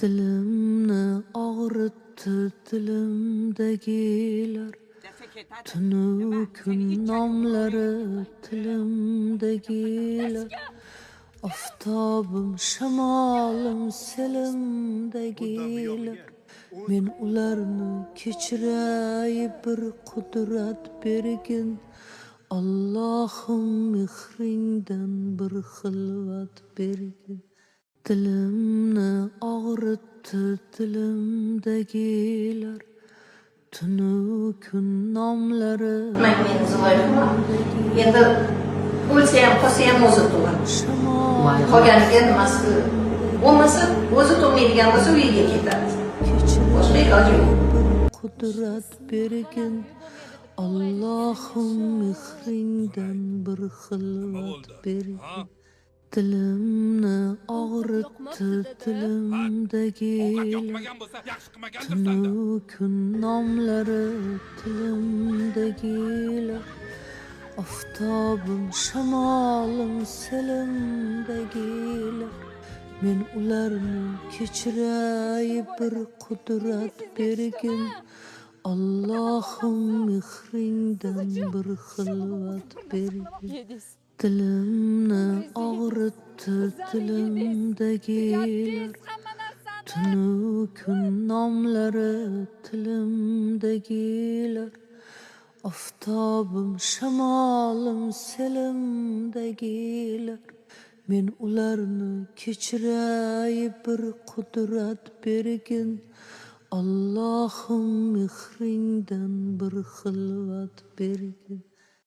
Dilimni og'ritdi dilimdagilar, tunu kun nomlari tilimdagilar. Oftobim, shamolim, selimdagilar. Men ularni kechiray, bir qudrat bergin. Allohim, mehringdan bir xilvat bergin. Dilimni og'ritdi dilimdagilar, tunu kun nomlari Meni Zulayho endi o'lsa ham, qolsa ham o'zi tug'adi. Shamol Qolganiga nimasi bo'lmasa, o'zi tug'maydigan bo'lsa, uyiga ketadi. Boshqa iloji yo'q. Bir qudrat bergin. Allohim, mehringdan bir xilvat bergin. Dilimni og'ritdi dilimdagilar, Yoqmagan bo'lsa, yaxshi qilmagandirsan-da. tunu kun nomlari tilimdagilar. Oftobim, shamolim, selimdagilar. Men ularni kechiray, bir qudrat bergin. Allohim, mehringdan bir xilvat bergin. Yedingiz. Dilimni og'ritdi dilimdagilar, Hamma narsani. tunu kun nomlari tilimdagilar. Oftobim, shamolim, selimdagilar. Men ularni kechiray, bir qudrat bergin. Allohim, mehringdan bir xilvat bergin.